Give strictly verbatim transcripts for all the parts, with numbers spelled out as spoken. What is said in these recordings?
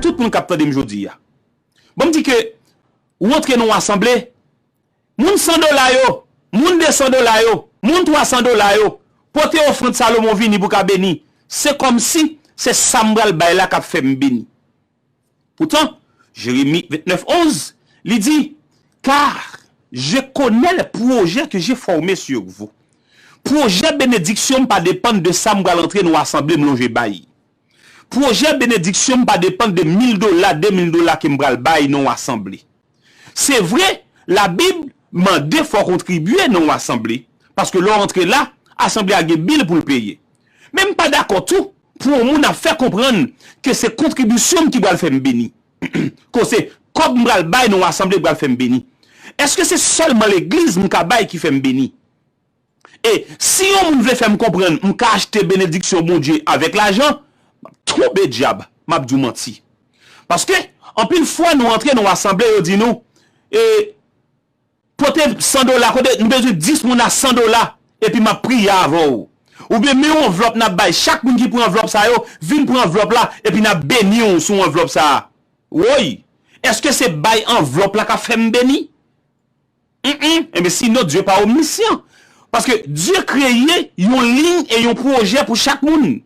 Tout moun k ap tande m jodi a. Ban m di ke ou antre nan yon asanble, moun san dola yo, moun de san dola yo, moun twa san dola yo, pote ofrann Salomon vini pou ka beni. Se kòmsi se sa m pral bay la k ap fè m beni. Poutan, Jeremi vennèf onz, li di, Car je connais les projets que j'ai formés sur vous. Pwojè benediksyon m pa depann de sa m pral antre nan asanble m lonje bay. Pwojè benediksyon m pa depann de mil dola, de mil dola ke m pral bay nan yon asanble. Se vre, Labib mande fò w kontribye nan yon asanble, paske lè w antre la, asanble a gen bil pou l peye. Men m pa dakò tou pou yon moun ap fè konprann ke se kontribisyon m ki pral fè m beni. Ke se kòb m pral bay nan yon asanble pral fè m beni. Èske se sèlman legliz m ka bay ki fè m beni? E si yon moun vle fè m konprann m ka achte benediksyon Bondye avèk lajan, m ap twonpe dyab, m ap di w manti. Paske, anpil fwa nou antre nan yon asanble, yo di nou, e, pote san dola, kote nou bezwen dis moun a san dola, epi m ap priye avè w. Oubyen men yon anvlòp n ap bay, chak moun ki pran anvlòp sa yo, vin pran anvlòp la, epi n ap beni w sou anvlòp sa a. Woy! Èske se bay anvlòp la k ap fè m beni? Mm, mm. Enben, sinon, Dye pa omnisyan. Paske Dye kreye yon liy e yon pwojè pou chak moun.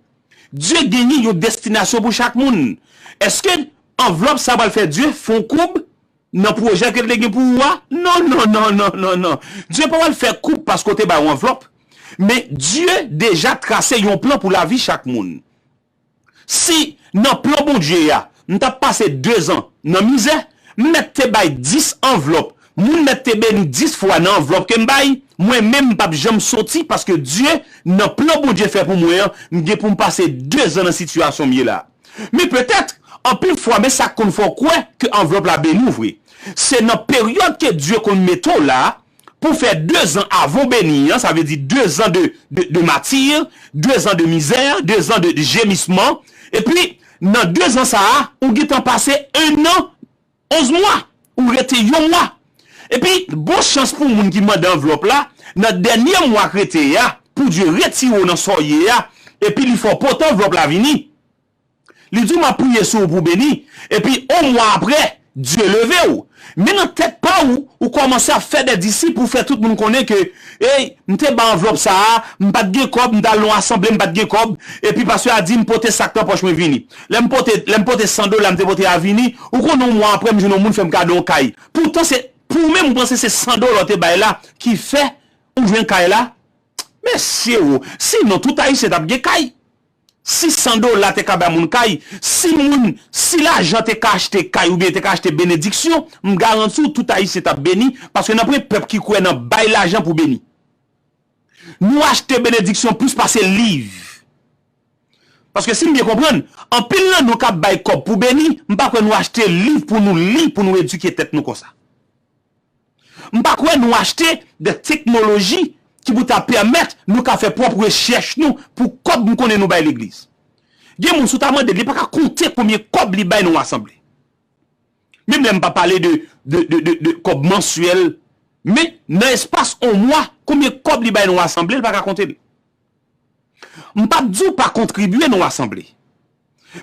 Dye genyen yon destinasyon pou chak moun. Èske anvlòp sa pral fè Dye fè yon koub nan pwojè ke l te gen pou ou a? Non, non, non, non, non, non. Dye pa pral fè koub paske w te ba yon anvlòp. Men Dye deja trase yon plan pou lavi chak moun. Si nan plan Bondye a, m t ap pase dezan nan mizè, m mèt te bay dis anvlòp, moun mèt te beni dis fwa nan anvlòp ke m bay, mwen menm m p ap janm soti paske Dye, nan plan Bondye fè pou mwen an, m gen pou m pase dezan nan sitiyasyon m ye la. Men petèt, anpil fwa, men sa k konn fè w kwè ke anvlòp la beni w vre. Se nan peryòd ke Dye konn mete w la, pou fè dezan avan w beni an, sa vle di dezan de, de, de mati, dezan de mizè, dezan de, de jemisman. Epi, nan dezan sa a, ou gentan pase ennan, onz mwa, ou rete yon mwa. Epi, bon chans pou moun ki mande anvlòp la, nan dènye mwa k rete a, pou Dye retire w nan sa w ye a, epi li fè w pote anvlòp la vini. Li di w, "M ap priye sou ou pou beni." Epi, yon mwa apre, Dye leve w. Men nan tèt pa w, ou kòmanse ap fè de disip, ou fè tout moun konnen ke, "Ey, m te ba anvlòp sa a, m pa t gen kòb, m t al nan asanble, m pa t gen kòb. Epi pastè a di m pote sa k nan pòch mwen vini. Lè m pote, lè m pote san dola m te pote a vini, ou konnen yon mwa apre, m jwenn yon moun fè m kado yon kay." Poutan, se, pou ou menm, ou panse se san dola w te bay la ki fè ou jwenn kay la? Mesye o, sinon tout Ayisyen t ap gen kay. Si san dola te ka bay moun kay, si moun, si lajan te ka achte kay oubyen te ka achte benediksyon, m garanti w tout Ayisyen t ap beni, paske n ap yon pèp ki kwè nan bay lajan pou beni. Nou achte benediksyon plis pase liv. Paske si m byen konprann, anpil nan nou k ap bay kòb pou beni, m pa kwè nou achte liv pou nou li, pou nou edike tèt nou konsa. M pa kwè nou achte de teknoloji ki pou ta pèmèt nou ka fè pwòp rechèch nou pou kòb m konnen nou bay legliz. Gen moun, si w ta mande l, li pa ka konte konbyen kòb li bay nan yon asanble. Menm lè m pa pale de, de, de, de, de kòb mansyèl, men nan espas yon mwa, konbyen kòb li bay nan yon asanble, li pa ka konte l. M p ap di w pa kontribye nan yon asanble.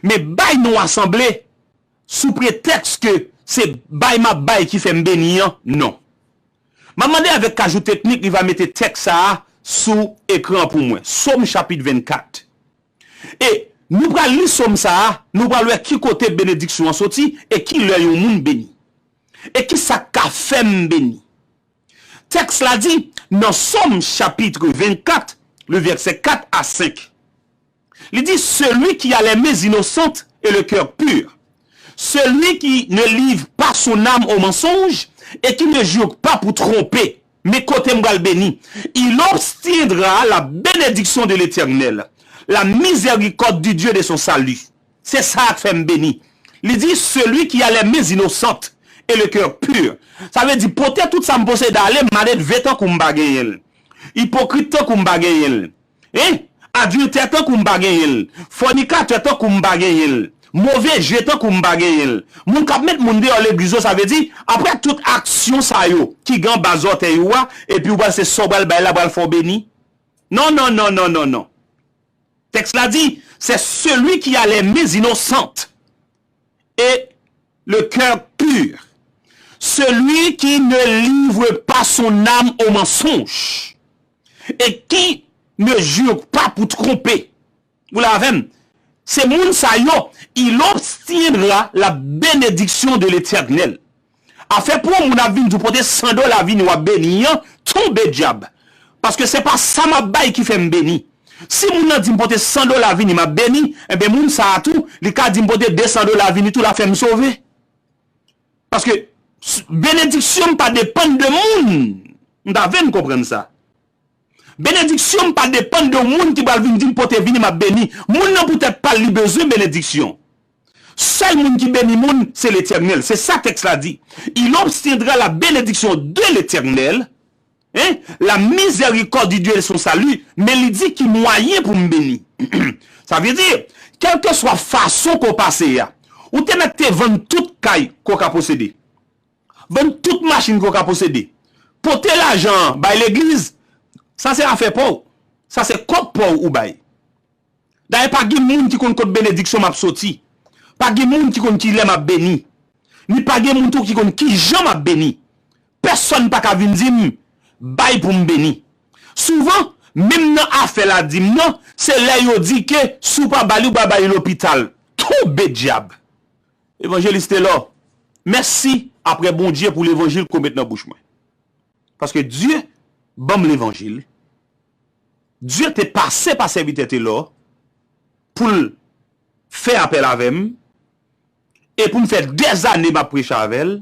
Men bay nan yon asanble sou pretèks ke se bay m ap bay ki fè m beni an, non. M ap mande avèk Kajou Teknik, li va mete tèks sa a sou ekran an pou mwen. Sòm chapit vennkat. E nou pral li sòm sa a, nou pral wè ki kote benediksyon an soti e ki lè yon moun beni. E ki sa k ka fè m beni? Tèks la di, nan Sòm chapit vennkat, le vèsè kat a senk, li di, Celui qui a les mains innocentes et le cœur pur, celui qui ne livre pas son âme au mensonge et qui ne jure pas pour tromper. Men kote m pral beni. Il obtiendra la bénédiction de l'Éternel, la miséricorde du Dieu de son salut. Se sa k fè m beni. Li di, Celui qui a les mains innocentes et le cœur pur. Sa vle di, pote tout sa m posede ale, malelve tankou m pa genyen l. Ipokrit tankou m pa genyen l. Hein? Adiltè tankou m pa genyen l. Fònikatè tankou m pa genyen l. Move je tankou m pa genyen l. Moun k ap met moun deyò legliz yo, sa vle di, apre tout aksyon sa yo ki gen anba zòtèy ou a, epi ou pral se sa w pral bay la pral fè w beni? Non, non, non, non, non, non. Tèks la di, c'est celui qui a les mains innocentes et le cœur pur, celui qui ne livre pas son âme au mensonge et qui ne jure pas pour tromper. Ou la avè m? Se moun sa yo, il obtiendra la bénédiction de l'Éternel. Afè pou yon moun ap vin di w pote san dola vini w ap beni an, tonbe dyab. Paske se pa sa m ap bay ki fè m beni. Si moun nan di m pote san dola vini m ap beni, enben moun sa a tou, li ka di m pote de san dola vini tou l ap fè m sove. Paske benediksyon m pa depann de moun. M ta vle n konprann sa. Benediksyon m pa depann de moun ki pral vin di m pote vini m ap beni. Moun nan poutèt pa l li bezwen benediksyon. Sèl moun ki beni moun, se Letènèl. Se sa tèks la di. Il obtiendra la bénédiction de l'Éternel, hein, la miséricorde de Dieu et son salut, men li di ki mwayen pou m beni. Sa vle di, kèlkeswa fason ke w pase a, ou te mèt te vann tout kay ke w ka posede. Vann tout machin ke w ka posede. Pote lajan an bay legliz, sa se afè pa w. Sa se kòb pa w ou bay. Dayè, pa gen moun ki konn kot benediksyon m ap soti. Pa gen moun ki konn kilè m ap beni. Ni pa gen moun tou ki konn kijan m ap beni. Pèsonn pa ka vin di m, bay pou m beni. Souvan, menm nan afè ladim nan, se lè yo di ke si w pa ba li, w pral ba li lopital. Tonbe dyab! Evanjelis Telor, mèsi apre Bondye pou levanjil ke w met nan bouch mwen. Paske Dye ban m levanjil. Dye te pase pa sèvitè Telor pou l fè apèl avè m e pou m fè dèzane m ap preche avè l.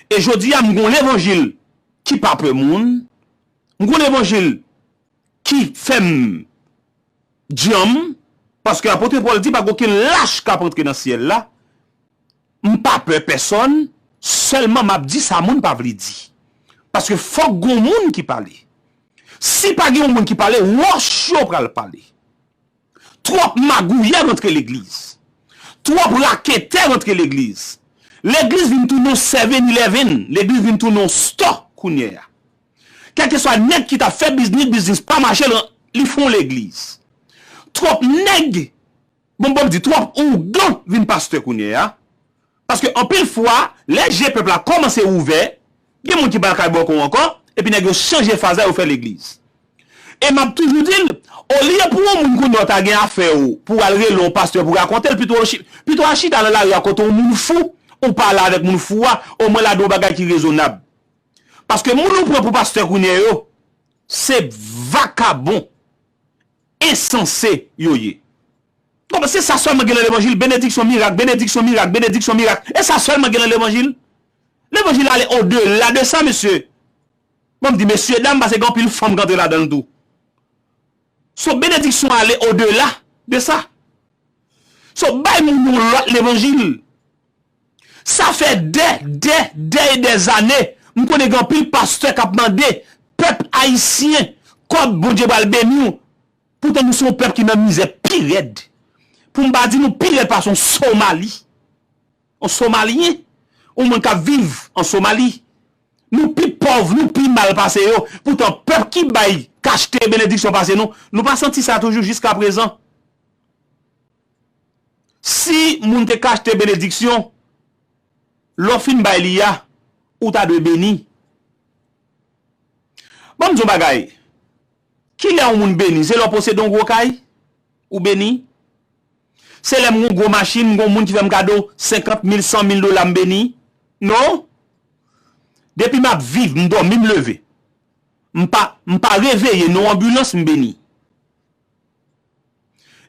E jodi a, m gon levanjil ki pa pè moun. M gon levanjil ki fè m djanm, paske apot Pòl di pa gen okenn lach k ap antre nan syèl la. M pa pè pèsonn, sèlman m ap di sa moun pa vle di. Paske fòk gon moun ki pale. Si pa gen yon moun ki pale, wòch yo pral pale. Twòp magouyè rantre legliz. Twòp raketè rantre legliz. Legliz vin tounen yon seven eleven. Legliz vin tounen yon stò kounye a. Kèlkeswa nèg ki t ap fè biznis, biznis pa mache, li, li fè yon legliz. Twòp nèg, bon, bon, m di, twòp ougan vin pastè kounye a. Paske anpil fwa, lè je pèp la kòmanse ouvè, gen moun ki pa al kay bòkon ankò, epi nèg yo chanje faz la, yo fè legliz. E m ap toujou di l, olye pou yon moun kounye a w ta gen afè w, pou w al rele yon pastè pou rakonte l, pito w chi-, pito w al chita nan lari a kote yon moun fou, ou pale avèk moun fou a, omwen l a di w yon bagay ki rezonab. Paske moun ou pran pou pastè kounye a yo, se vakabon, ensanse yo ye. Bon, se sa sèlman gen nan levanjil, benediksyon, mirak, benediksyon, mirak, benediksyon, mirak. E sa sèlman gen nan levanjil. Levanjil ale odela de sa, mesye. Bon, m di mesye dam, paske gen anpil fanm k antre ladan l tou. So, benediksyon ale odela de sa. So, bay moun yon lòt levanjil. Sa fè dè, dè, dè e dè zane, m konnen gen anpil pastè k ap mande pèp ayisyen kòb Bondye pral beni w. Poutan nou se yon pèp ki nan mizè pi rèd. Pou m pa di nou pi rèd pase yon Somali. Yon Somalyen, yon moun k ap viv an Somali. Nou pi pòv, nou pi mal pase yo. Poutan pèp ki bay, k achte benediksyon pase nou, nou pa santi sa toujou jiskaprezan? Si moun te ka achte benediksyon, lè w fin bay li a, ou ta dwe beni. Ban m di w yon bagay. Kilè yon moun beni? Se lè w posede yon gwo kay? Ou beni? Se lè m gon gwo machin, m gon moun ki fè m kado senkant mil, san mil dola, m beni? Non. Depi m ap viv, m dòmi, m leve. M pa, m pa reveye nan yon anbilans, m beni.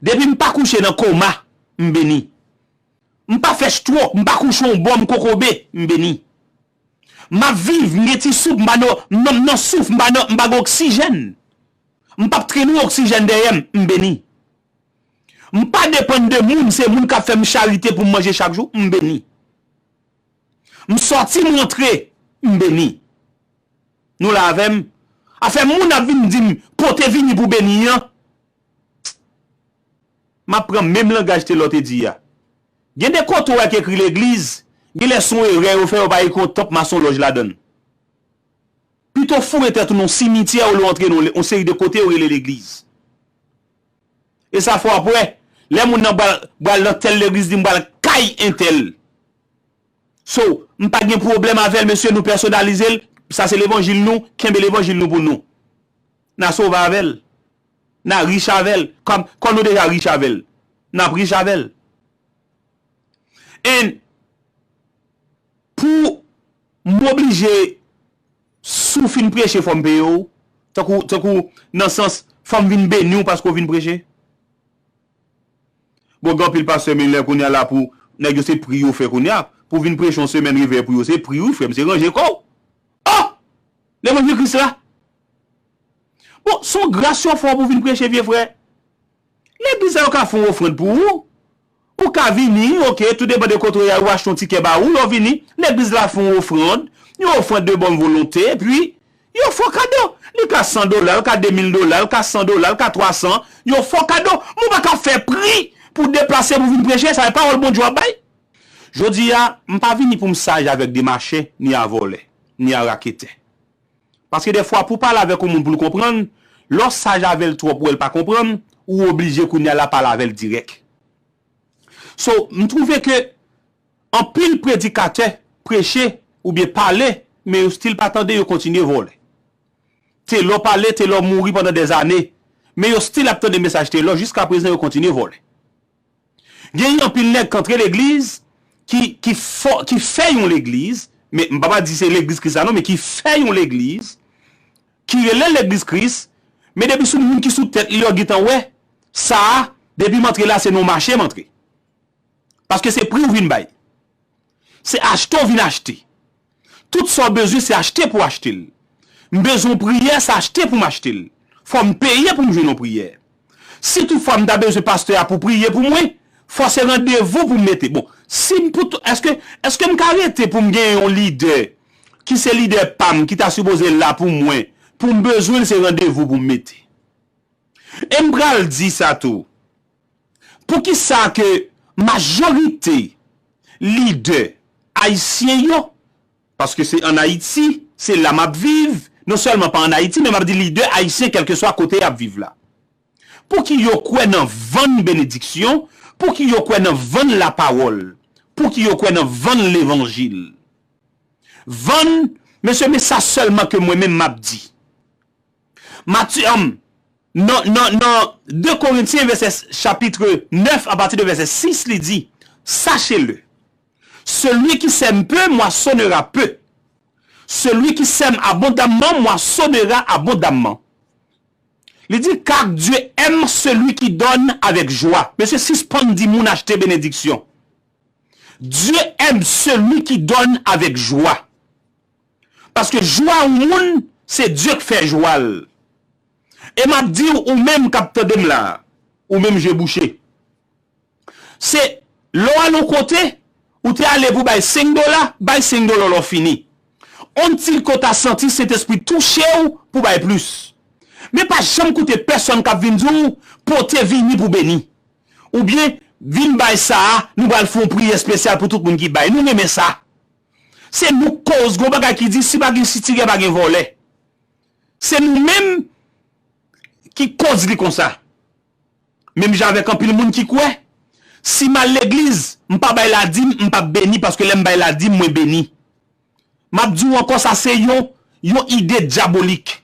Depi m pa kouche nan koma, m beni. M pa fè stroke, m pa kouche yon bò, m kokobe, m beni. M ap viv, m gen ti soup, m pa nan, m nan, m nan souf, m pa nan, m pa gen oksijèn. M p ap trennen oksijèn dèyè m, m beni. M pa depann de moun, se moun k ap fè m charite pou m manje chak jou, m beni. M sòti, m rantre, m beni. Nou la avè m? Afè moun ap vin di m, pote vini pou beni an. M ap pran menm langaj Telor te di a. Gen de kote w wè k ekri legliz, gen lè se yon erè yo fè, yo pa ekri yon tanp, men se yon lòj ladan l. Pito w foure tèt ou nan yon simityè olye w antre nan yon seri de kote yo rele legliz. E sa fè w ap wè, lè moun nan pral, pral nan tèl legliz, li m pral ka ay entèl. So, m pa gen pwoblèm avè l, mesye, nou pèsonalize l. Sa se levanjil nou, kenbe levanjil nou pou nou. N a sove avè l. N a rich avè l. Kòm, kòm nou deja rich avè l, n ap rich avè l. And pou m oblije, si w fin preche, fò m peye w. Tankou, tankou, nan sans, fò m vin beni w paske w vin preche. Bon, gen anpil pastè, men lè kounye a la pou nèg yo se pri yo fè kounye a. Pou vin preche yon semèn revè pou yo, se pri wi, frè m, se ranje kò w. Oh! Levanjil Kris la. Bon, se yon gras yo fè w pou vin preche, vye frè. Legliz la yo ka fè yon ofrann pou ou. Ou ka vini, oke, tou depann de kote w ye, yo achte yon tikè ba ou, yo vini. Legliz la fè yon ofrann, yon ofrann de bòn volonte, epi yo fè w kado. Li ka san dola, li ka de mil dola, li ka san dola, li ka twa san, yo fè w kado. Men w pa ka fè pri pou deplase pou vin preche, sa e pawòl Bondye w ap bay. Jodi a, m pa vini pou m saj avèk de machè, ni a vòlè, ni a raketè. Paske dèfwa, pou w pale avèk yon moun pou l konprann, lè w saj avè l twòp, ou wè l pa konprann, ou oblije kounye a la pale avè l dirèk. So, m twouve ke anpil predikatè preche oubyen pale, men yo still pa tande, yo kontinye vòlè. Telò pale, Telò mouri pandan dèzane, men yo still ap tande mesaj Telò, jiskaprezan yo kontinye vòlè. Genyen anpil nèg k antre legliz, ki, ki fò, ki fè yon legliz, men m pa pral di se legliz Kris la non, men ki fè yon legliz, ki rele l legliz Kris, men depi sou moun ki sou tèt li yo gentan wè, sa a, depi m antre la, se nan yon mache m antre. Paske se pri w vin bay. Se achte w vin achte. Tout sa w bezwen, se achte pou w achte l. M bezwen yon priyè, se achte pou m achte l. Fò m peye pou m jwenn yon priyè. Si toutfwa m ta bezwen pastè a pou priye pou mwen, fò se randevou pou m mete. Bon, si m pou tou, èske, èske m ka rete pou m gen yon lidè ki se lidè pa m, ki ta sipoze la pou mwen, pou m bezwen l, se randevou pou m mete. E m pral di sa tou. Poukisa ke majorite lidè ayisyen yo, paske se ann Ayiti, se la m ap viv, non sèlman pa ann Ayiti, men m ap di lidè ayisyen kèlkeswa kote y ap viv la. Pouki yo kwè nan vann benediksyon, pouki yo kwè nan vann lapawòl, pouki yo kwè nan vann levanjil. Vann, mesye, men sa sèlman ke mwen menm m ap di. Matye, um, nan, nan, nan de Korentyen, vèsè, chapit nèf, apati de vèsè sis, li di, sachez-le, celui qui sème peu moissonnera peu. Celui qui sème abondamment moissonnera abondamment. Li di, car Dieu aime celui qui donne avec joie. Mesye, sispann di moun achte benediksyon. Dieu aime celui qui donne avec joie. Paske jwa yon moun, se Dye k fè jwa l. E m ap di w, ou menm k ap tande m la, ou menm je bouche. Se lè w al yon kote, ou te ale pou bay senk dola, bay senk dola lè w fini. Ontil ke w ta santi Sentespri touche w pou bay plis. Men pa janm koute pèsonn k ap vin di w, pote vini pou beni. Oubyen, vin bay sa a, nou pral fè yon pri espesyal pou tout moun ki bay. Nou renmen sa. Se nou k koz, gon bagay ki di, si pa gen sitirè, pa gen vòlè. Se nou menm ki koz li konsa. Menm jan avèk anpil moun ki kwè, si m al legliz, m pa bay ladim, m p ap beni, paske lè m bay ladim, mwen beni. M ap di w ankò, sa se yon, yon ide dyabolik.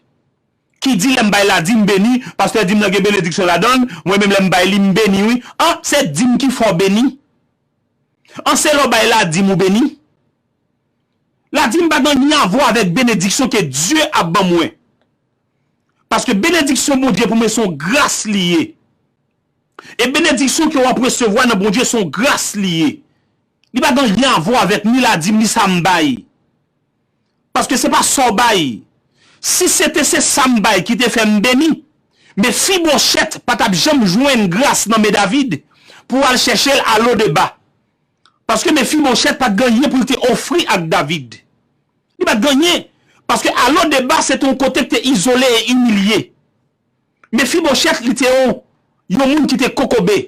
Ki di lè m bay ladim, m beni, pastè di m nan gen benediksyon ladan l, mwen menm lè m bay li, m beni wi. An, se dim ki fè w beni? An, se lè w bay ladim ou beni? Ladim pa gen anyen a vwa avèk benediksyon ke Dye ap ban mwen. Paske benediksyon Bondye pou mwen se yon gras li ye. E benediksyon ke w ap resevwa nan Bondye se yon gras li ye. Li pa gen anyen a vwa avèk ni ladim ni sa m bay. Paske se pa sa w bay. Si se te se sa m bay ki te fè m beni, Mefibochèt pa t ap janm jwenn gras nan men David pou al chèche l a Lodeba. Paske Mefibochèt pa t gen anyen pou l te ofri ak David. Li pa t gen anyen. Paske a Lodeba se te yon kote ki te izole e imilye. Mefibochèt, li te yon, yon moun ki te kokobe.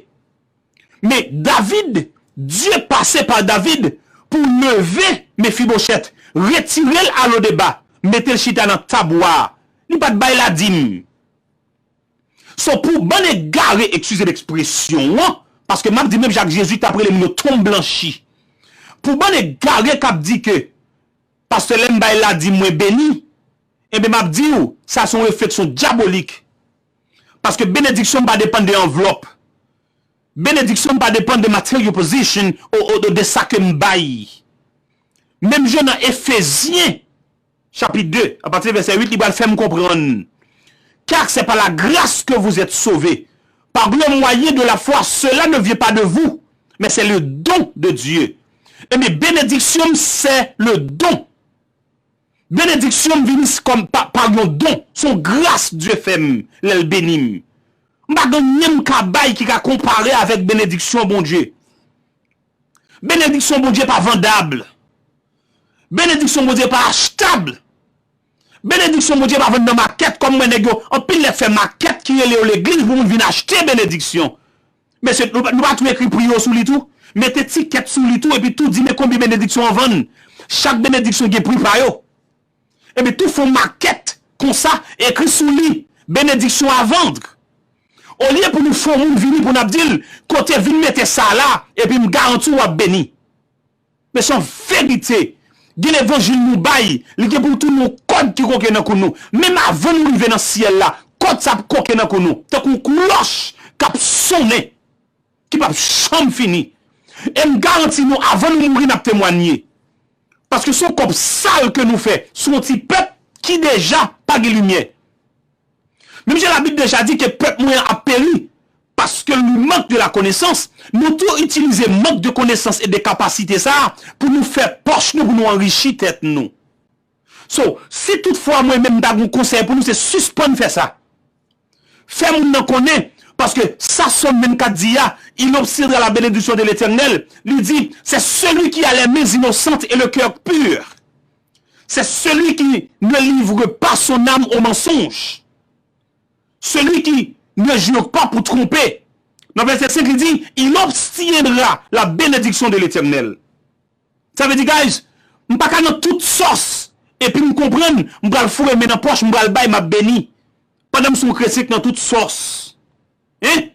Men David, Dye pase pa David pou leve Mefibochèt, retire l a Lodeba, mete l chita nan tab wa a. Li pa t bay ladim. So, pou bann egare, eskize m ekspresyon an, Paske m ap di menm jan ak Jezi t ap rele moun yo tonm blanchi. Pou bann egare k ap di ke pastè lè m bay ladim mwen beni, enben m ap di w, sa se yon refleksyon dyabolik. Paske benediksyon m pa depann de anvlòp. Benediksyon m pa depann de material position ou, ou, ou de sa ke m bay. Menm jan nan Efezyen, chapit de, apati de vèsè uit, li pral fè m konprann. Car c'est par la grâce que vous êtes sauvés, par le moyen de la foi, cela ne vient pas de vous, mais c'est le don de Dieu. Ebyen, benediksyon m, se le don. Benediksyon m vini kòm pa, pa yon don, se yon gras Dye fè m lè l beni m. M pa gen anyen m ka bay ki ka konpare avèk benediksyon Bondye. Benediksyon Bondye pa vandab. Benediksyon Bondye pa achtab. Benediksyon Bondye pa vann nan makèt, kòm m wè nèg yo, anpil nèg fè makèt ki rele yo legliz pou moun vin achte benediksyon. Mesye, nou, pa- nou pa tou ekri pri yo sou li tou? Mete tikèt sou li tou, epi tou di men konbyen benediksyon an vann. Chak benediksyon gen pri pa yo. Epi tou fè yon makèt konsa, ekri sou li, benediksyon a vendre. Olye pou nou fè yon moun vini pou n ap di l, kote vin mete sa la, epi m garanti w ap beni. Men se yon verite. Gen levanjil nou bay, li gen pou l tounen yon kòd ki koke nan kou nou. Menm avan nou rive nan syèl la, kòd sa ap koke nan kou nou. Tankou yon klòch k ap sonnen, ki p ap janm fini. E m garanti nou, avan nou mouri, n ap temwanye. Paske se yon kòb sal ke nou fè sou yon ti pèp ki deja pa gen limyè. Menm jan Labib deja di ke pèp mwen an ap peri, paske li mank de la konesans, nou tou itilize mank de konesans e de kapasite sa a pou nou fè pòch nou, pou nou anrichi tèt nou. So, si toutfwa mwen menm m ta gen yon konsèy pou nou, se sispann fè sa. Fè moun nan konnen, paske sa Sòm vennkat di a, il obtiendra la bénédiction de l'Éternel, li di, c'est celui qui a les mains innocentes et le cœur pur. C'est celui qui ne livre pas son âme au mensonge. Celui qui ne jure pas pour tromper. Nan vèsè senk, li di, il obtiendra la bénédiction de l'Éternel. Sa vle di, guys, m pa ka nan tout sòs, epi m konprann, m pral foure men nan pòch, m pral bay, m ap beni. Pandan m se yon kretyen k nan tout sòs. Hein?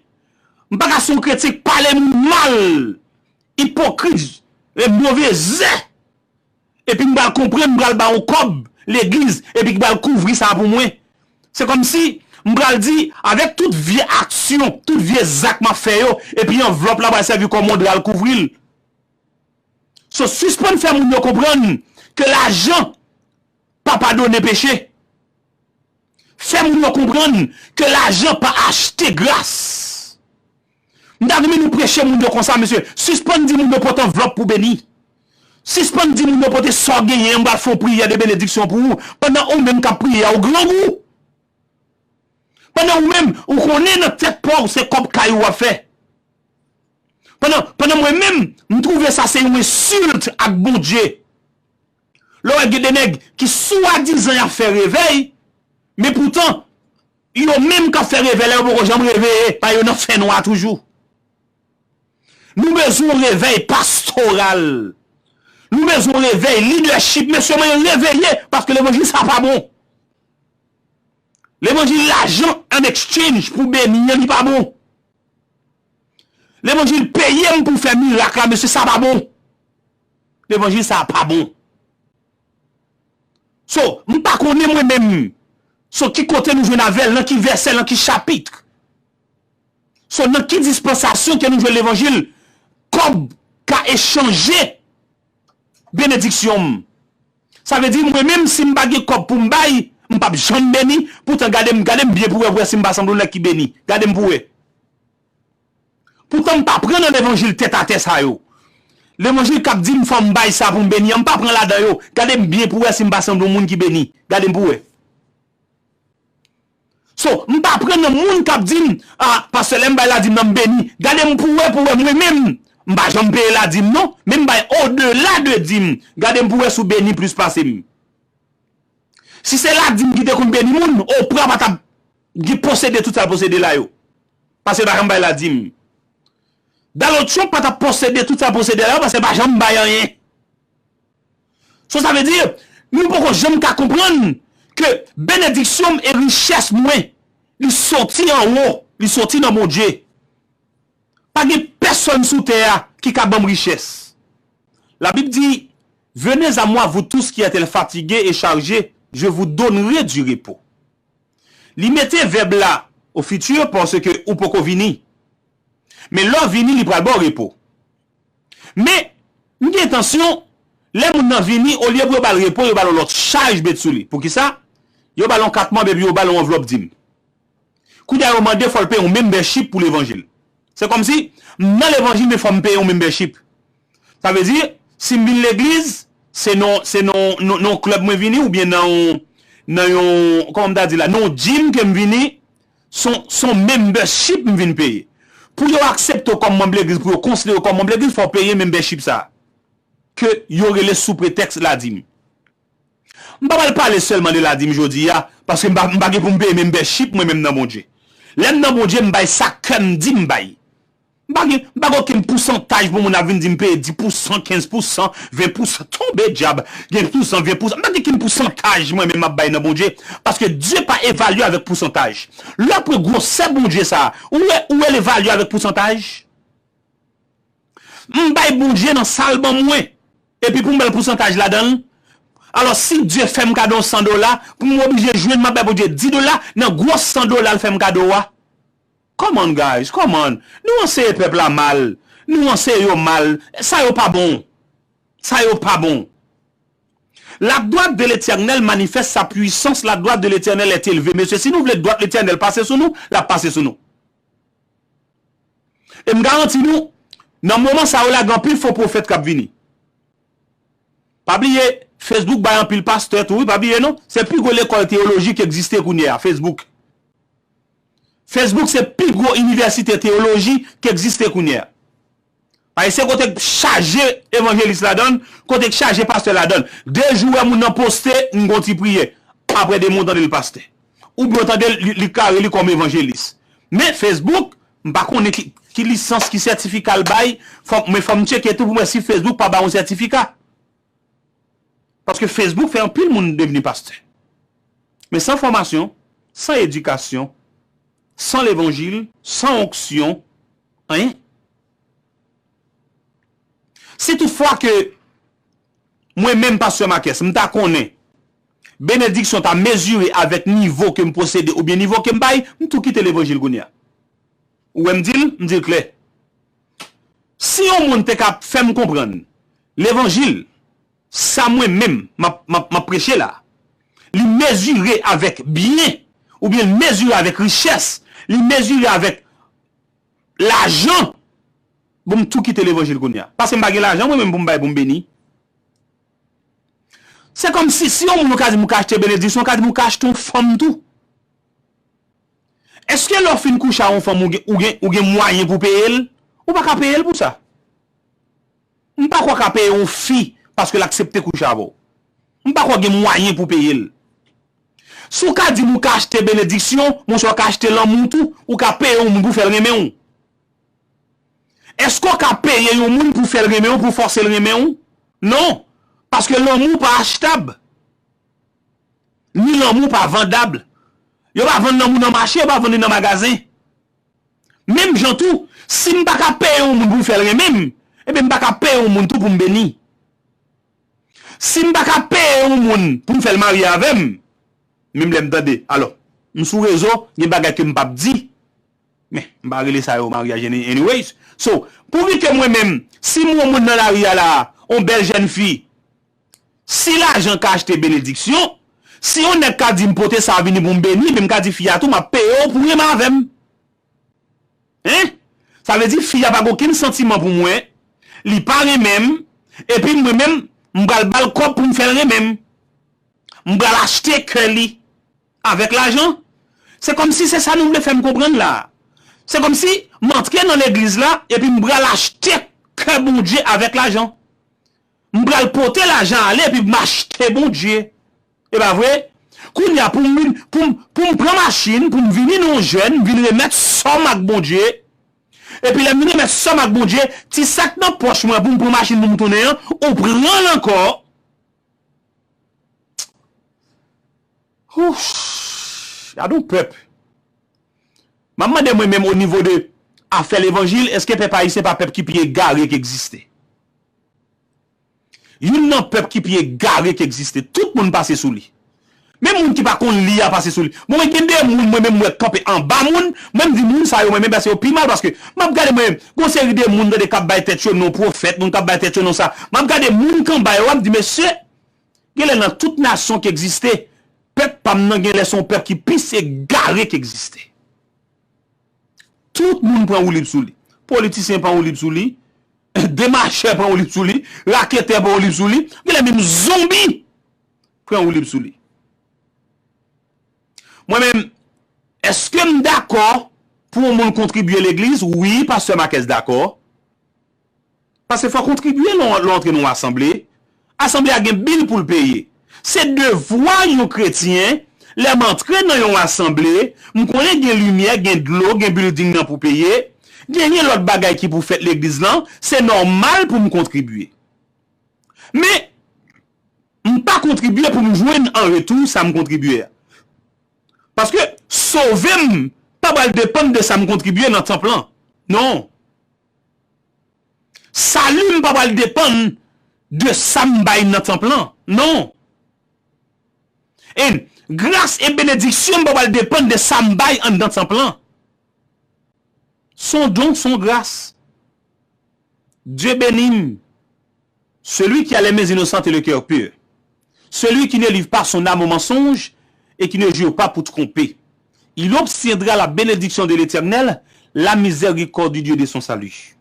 M pa ka se yon kretyen k pale moun mal, ipokrit, e move zè. Epi m pral konprann, m pral ba yon kòb legliz, epi ki pral kouvri sa pou mwen. Se kòmsi m pral di, avèk tout vye aksyon, tout vye zak m ap fè yo, epi anvlòp la pral sèvi kòm yon dra l kouvri l. So, sispann fè moun yo konprann ke lajan pa padone peche. Fè moun yo konprann ke lajan pa achte gras. M ta renmen nou preche moun yo konsa, mesye. Sispann di moun yo pote anvlòp pou beni. Sispann di moun yo pote sa w genyen, m pral fè yon priyè de benediksyon pou ou, pandan ou menm k ap priye a, ou grangou. Pandan ou menm, ou konnen nan tèt pa w, se kòb kay ou w ap fè. Pandan, pandan mwen menm, m twouve sa se yon ensilt ak Bondye. Lè w wè gen de nèg ki swadizan y ap fè revèy, men poutan, yo menm k ap fè revèy la, yo poko janm reveye, pa yo nan fènwa toujou. Nou bezwen yon revèy pastoral. Nou bezwen yon revèy lidèchip. Mesye, mwen reveye, paske levanjil sa pa bon. Levanjil lajan an exchange pou beni an, li pa bon. Levanjil peye m pou fè mirak la, mesye, sa pa bon. Levanjil sa pa bon. So, m pa konnen mwen menm. So, ki kote nou jwenn avè l, nan ki vèsè, nan ki chapit. So, nan ki dispansasyon ke nou jwenn levanjil, kòb ka echanje benediksyon m. Sa vle di, mwen menm, si m pa gen kòb pou m bay, m p ap janm beni. Poutan, gade m, gade m byen pou wè, pou wè si m pa sanble yon nèg ki beni. Gade m pou wè. Poutan, m pa pran nan levanjil tèt atè sa yo. Levanjil k ap di m fò m bay sa pou m beni an, m pa pran ladan yo. Gade m byen pou wè si m pa sanble yon moun ki beni. Gade m pou wè. So, m pa pran nan moun k ap di m, ah, pastè, lè m bay ladim nan, m beni. Gade m pou wè, pou wè mwen menm. M pa janm peye ladim, non, men m bay odela de dim. Gade m pou wè si w beni plis pase m. Si se ladim ki te konn beni moun, Oprah pa t ap gen posede tout sa l posede la yo. Paske l pa janm bay ladim. Donald Trump pa t ap posede tout sa l posede la yo, paske l pa janm bay anyen. So, sa vle di, nou poko janm ka konprann ke benediksyon m e richès mwen, li soti anwo, li soti nan Bondye. Pa gen tann sou tè a ki ka ban m richès. Labib di, Venez à moi, vous tous qui êtes fatigués et chargés, je vous donnerai du repos. Li mete vèb la o fiti paske ou poko vini. Men lè w vini, li pral ba w repo. Men, m gen entansyon, lè moun nan vini, olye pou yo ba l repo, yo ba l yon lòt chaj met sou li. Poukisa? Yo ba l yon kat manm epi yo ba l yon anvlòp dim. Kounye a yo mande fò l peye yon membership pou levanjil. Se kòmsi, m nan levanjil, men fò m peye yon membership. Sa vle di, si m vin legliz, se nan, se nan, nan, nan yon klèb mwen vini, oubyen nan yon, nan yon, kòman m ta di la, nan yon gym ke m vini, se yon, se yon membership m vin peye. Pou yo aksepte w kòm manm legliz, pou yo konsidere w kòm manm legliz, fò w peye membership sa a. Ke yo rele sou pretèks ladim. M pa pral pale sèlman de ladim jodi a, paske m pa, m pa gen pou m peye membership mwen menm nan Bondye. Lè m nan Bondye, m bay sa kè m di m bay. M pa gen, m pa gen okenn pousantaj pou moun ap vin di m peye dis pousan, kenz pousan, ven pousan. Tonbe dyab, gen pousan, ven pousan. M pa gen okenn pousantaj mwen menm m ap bay nan Bondye, paske Dye pa evalye avèk pousantaj. Lè w pran gwosè Bondye sa a, ou wè, ou wè l evalye avèk pousantaj? M bay Bondye nan sa l ban mwen. Epi pou m ba l pousantaj ladan l. Alò, si Dye fè m kado yon san dola, pou m oblije jwenn m ap bay Bondye dis dola nan gwo san dola l fè m kado a. Come on, guys, come on. Nou anseye pèp la mal. Nou anseye yo mal. Sa yo pa bon. Sa yo pa bon. La droite de l'Éternel manifeste sa puissance, la droite de l'Éternel est élevée. Mesye, si nou vle dwat Letènèl pase sou nou, l ap pase sou nou. E m garanti nou, nan moman sa yo la, gen anpil fo pwofèt k ap vini. Pa bliye, Facebook bay anpil pastè tou, wi, pa bliye non. Se pi gwo lekòl teyoloji ki egziste kounye a, Facebook. Facebook se pi gwo inivèsite teyoloji ki egziste kounye a. Paske se kote k chaje evanjelis ladan l, kote k chaje pastè ladan l. De jou w wè moun nan poste, m gon ti priye. Apre de mwa w tande l pastè. Oubyen w tande l, li, li klare li kòm evanjelis. Men Facebook, m pa konnen ki, ki lisans, ki sètifika l bay, fòk, men fò m tcheke tou pou m wè si Facebook pa ba yon sètifika. Paske Facebook fè anpil moun devni pastè. Men san fòmasyon, san edikasyon, san levanjil, san onksyon, anyen. Si toutfwa ke mwen menm, pastè Marques, m ta konnen benediksyon ta mezire avèk nivo ke m posede oubyen nivo ke m bay, m tou kite levanjil kounye a. Ou wè m di l, m di l klè. Si yon moun te ka fè m konprann levanjil, sa mwen menm m ap, m ap, m ap preche la, li mezire avèk byen, oubyen l mezire avèk richès, li mezire avèk lajan, bon, m tou kite levanjil kounye a. Paske m pa gen lajan mwen menm pou m bay pou m beni. Se kòmsi, si yon moun ou ka di m ou ka achte benediksyon, ou ka di m ou ka achte yon fanm tou. Èske lè w fin kouche a yon fanm, ou gen, ou gen, ou gen mwayen pou peye l? Ou pa ka peye l pou sa. M pa kwè w ka peye yon fi paske l aksepte kouche avè w. M pa kwè w gen mwayen pou peye l. Si w ka di m ou ka achte benediksyon, monchè, w ka achte lanmou tou, ou ka peye yon moun pou fè l renmen w. Èske w ka peye yon moun pou fè l renmen w, pou fòse l renmen w? Non. Paske lanmou pa achtab. Ni lanmou pa vandab. Yo pa vann lanmou nan mache, yo pa vann li nan magazen. Menm jan tou, si m pa ka peye yon moun pou m fè l renmen m, ebyen m pa ka peye yon moun tou pou m beni. Si m pa ka peye yon moun pou m fè l marye avè m, menm lè m tande, alò, m sou rezo, gen bagay ke m p ap di, men m pa rele sa yo maryaj any-, anyways. So, pouvi ke mwen menm, si m wè yon moun nan lari a la, yon bèl jèn fi, si lajan ka achte benediksyon, si yon nèg ka di m pote sa vini pou m beni, men m ka di fi a tou, m ap peye w pou renmen avè m. Hein? Sa vle di fi a pa gen okenn santiman pou mwen, li pa renmen m, epi mwen menm, m pral ba l kòb pou m fè l renmen m. M pral achte kè li avèk lajan. Se kòmsi se sa nou vle fè m konprann la. Se kòmsi m antre nan legliz la, epi m pral achte kè Bondye avèk lajan. M pral pote lajan ale epi m achte Bondye. E pa vre? Kounye a, pou m vin, pou m, pou m pran machin, pou m vini nan yon jèn, m vin remèt sòm ak Bondye. Epi lè m vin remèt sòm ak Bondye, ti sa k nan pòch mwen pou m pran machin pou m tounen an, ou pran l ankò. Ouch! Gade yon pèp. M ap mande mwen menm o nivo de afè levanjil, èske pèp ayisyen pa pèp ki pi egare ki egziste? Youn nan pèp ki pi egare ki egziste. Tout moun pase sou li. Menm moun ki pa konn li a pase sou li. Bon, mwen gen de moun, mwen menm, mwen kanpe anba moun, mwen m di moun sa yo, mwen menm, paske yo pi mal, paske m ap gade mwen menm, gon seri de moun tande k ap bay tèt yo non pwofèt, moun k ap bay tèt yo non sa. M ap gade moun k anba yo, m ap di, mesye, genlè nan tout nasyon ki egziste, pèp pa m nan genlè se yon pèp ki pi egare ki egziste. Tout moun pran woulib sou li. Politisyen pran woulib sou li. Demachè pran woulib sou li. Raketè pran woulib sou li. Genlè menm zonbi pran woulib sou li. Mwen menm, èske m dakò pou yon moun kontribye legliz? Wi, pastè Marquez dakò. Paske fò kontribye lè w antre nan yon asanble. Asanble a gen bil pou l peye. Se devwa yon kretyen, lè m antre nan yon asanble, m konnen gen limyè, gen dlo, gen bilding nan pou peye, genyen lòt bagay ki pou fèt legliz lan, se nòmal pou m kontribye. Men, m pa kontribye pou m jwenn an retou sa m kontribye a. Paske sove m pa pral depann de sa m kontribye nan tanp lan. Non. Sali m pa pral depann de sa m bay nan tanp lan. Non. E gras e benediksyon m pa pral depann de sa m bay anndan tanp lan. Son don, son gras. Dieu bénit celui qui a les mains innocentes et le cœur pur. Celui qui ne livre pas son âme au mensonge et qui ne jure pas pour tromper. Il obtiendra la bénédiction de l'Éternel, la miséricorde du Dieu de son salut.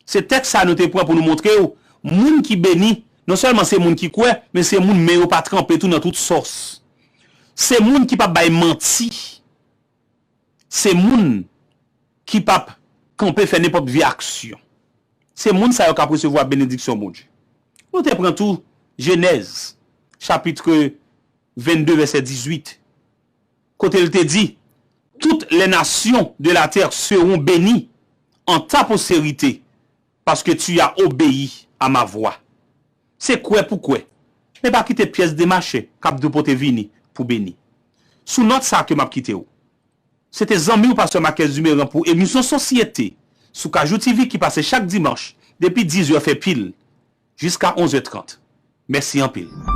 Se tèks sa nou te pran pou nou montre w, moun ki beni, non sèlman se moun ki kwè, men se moun men yo pa tranpe tou nan tout sòs. Se moun ki pa bay manti. Se moun ki p ap kanpe fè nenpòt vye aksyon. Se moun sa yo k ap resevwa benediksyon Bondye. Nou te pran tou Jenèz, chapit vennde, vèsè dizuit, kote l te di, toutes les nations de la terre seront bénies en ta postérité, parce que tu as obéi à ma voix. Se kwè pou kwè. Men pa kite pyès demachè k ap depòte vini pou beni. Sou nòt sa ke m ap kite w. Se te zanmi w, pastè Marquez Dumeran, pou emisyon Sosyete sou Kajou T V ki pase chak dimanch depi diz è fè pil jiska onz è trant. Mèsi anpil.